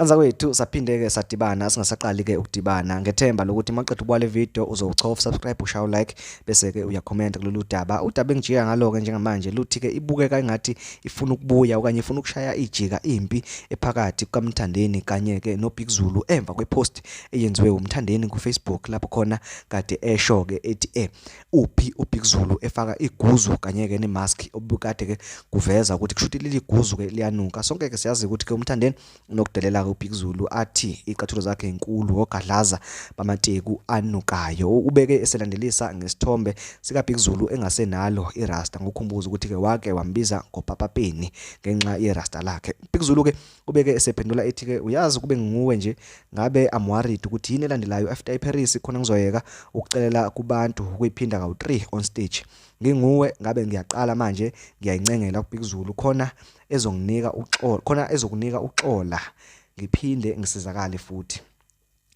Kanzakwethu saphinde-ke sadibana singasaqali-ke ukudibana ngethemba lokuthi uma uqeda ukubuka le video uzowuchofa subscribe ushaye like bese-ke uyakhomenta kulolu daba. Udaba engijika ngalo-ke njengamanje luthi-ke ibukeka engathi ifuna ukubuya okanye ifuna ukushaya ijika impi ephakathi kukaMthandeni kanye-ke noBig Zulu emva kwepost eyenziwe uMthandeni kuFacebook lapho khona kade esho-ke ethi uphi uBig Zulu efaka iguzu kanye-ke nemask obukade-ke kuveza ukuthi kushuthi leli guzu-ke liyanuka. Sonke-ke siyazi ukuthi-ke uMthandeni unokudelela-ke uBig Zulu athi iy'cathulo zakhe inkulu ogadlaza bamateku anukayo. Ubeke eselandelisa ngesithombe sikaBig Zulu engasenalo irasta ngokukhumbuza ukuthi-ke wake wambiza ngopapa Penny ngenxa yerasta lakhe. Big Zulu-ke ubeke esephendula ethi-ke uyazi kube nginguwe nje ngabe I'm worried ukuthi yini elandelayo after iParis khona ngizoyeka ukucelela kubantu ukuyiphinda kawu-3 on stage. Nginguwe ngabe ngiyaqala manje ngiyayincengela kuBig Zulu khona ezonginika uxolo khona ezokunika uxola ngiphinde ngisizakale futhi.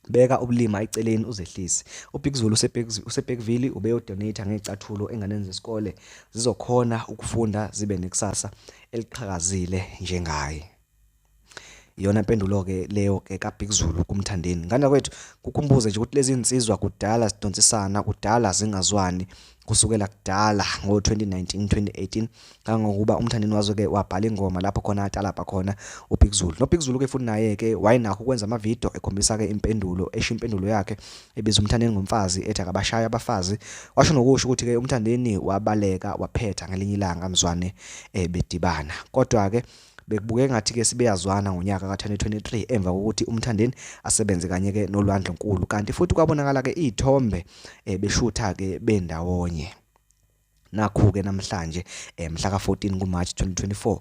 Beka ubulima eceleni uzehlise. UBig Zulu useBergville ubeyodonate ngezicathulo enganeni zesikole zizokhona ukufunda zibe nekusasa eliqhakazile njengaye. Iyona mpendulo-ke leyo-ke kaBig Zulu kuMthandeni. Ngane kwethu kukhumbuze nje ukuthi lezi nsizwa kudala zidonsisana, kudala zingazwani kusukela kudala ngo-2019 2018 kangangokuba uMthandeni wazo-ke wabhala ingoma lapho khona atalabha khona uBig Zulu. NoBig Zulu-ke futhi naye-ke wayenakho ukwenza amavidiyo ekhombisa-ke impendulo, esho impendulo yakhe ebiza uMthandeni ngomfazi ethi akabashaye abafazi. Washo nokusho ukuthi-ke uMthandeni wabaleka waphetha ngelinye ilanga mzwane bedibana. Kodwa-ke bekubukeka ngathi-ke sebeyazwana ngonyaka ka-2023 emva kokuthi uMthandeni asebenze kanye-ke noLwandle Nkulu kanti futhi kwabonakala-ke iy'thombe beshutha-ke bendawonye. Nakhu-ke namhlanje mhla ka-14 kuMarch 2024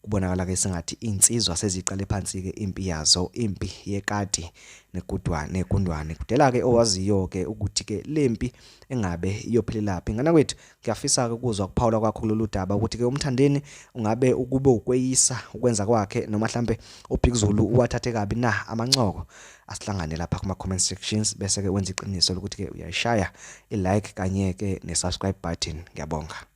kubonakala-ke sengathi iy'nsizwa seziqale phansi-ke impi yazo, impi yekati negudwane negundwane. Kudela-ke owaziyo-ke ukuthi-ke le mpi engabe iyophelelaphi. Ngane kwethu ngiyafisa-ke ukuzwa ukuphawula kwakho kulolu daba ukuthi-ke uMthandeni ungabe ukube ukweyisa ukwenza kwakhe noma hlampe uBig Zulu uwathathe kabi na amancoko. Asihlangane lapha kuma-comment sections bese-ke wenza iqiniso lokuthi-ke uyayishaya i-like kanye-ke ne-subscribe button. Ngiyabonga.